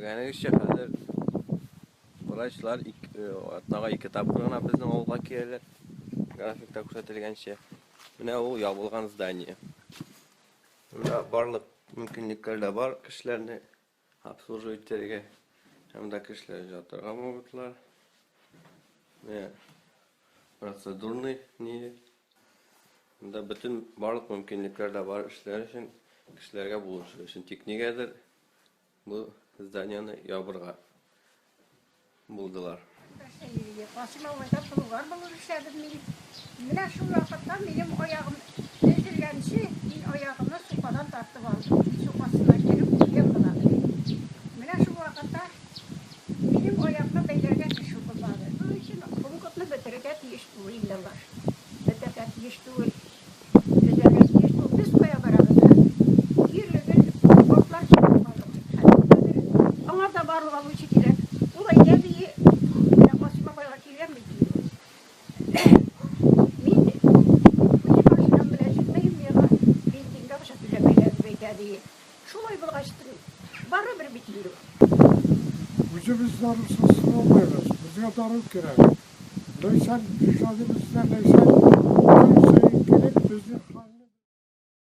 Күргәнегезчә, хәзер врачлар атнага ике тапкыр гына безнең авылга киләләр. Графикта күрсәтелгәнчә. Менә ул ябылган здание. Монда барлык мөмкинлекләр дә бар кешеләрне обслуживать итәргә. Һәм дә кешеләр ятырга могутлар. Менә процедурный ни. Монда бөтен барлык мөмкинлекләр дә бар эшләр өчен, кешеләргә булышу өчен. Тик нигәдер бу зданияне ябырга булдылар. Касыйм абыйда плугар булып эшләдем мин. Менә шул вакытта минем аягым өзелгәнче, мин аягымны сукадан тартып алдым. Мин сукасына кереп үлгән булам. Менә шул вакытта минем аякны бәйләргә кеше булмады. Шуның өчен пунктны бетерергә тиеш түгел инде алар. Бетәргә тиеш түгел. Төзәргә тиеш түгел. Без кая барабыз хәзер? Җирлеген картлар чыгып калдык хәзер. Хәзер аңа да барып алучы кирәк. Ул әйтә ди, менә Касыйм апайга килгән бит инде ул. Мин үз машинам белән җитмәем, миңа бензинга акча түләмәйләр дип әйтә ди. Шулай булгач, барыбер бит инде ул. Үзебез дарусыз тормыйбыз, безгә дару кирәк. Ләйсән, шушадыбызда Ләйсән көн саен килеп, безнең хәлне.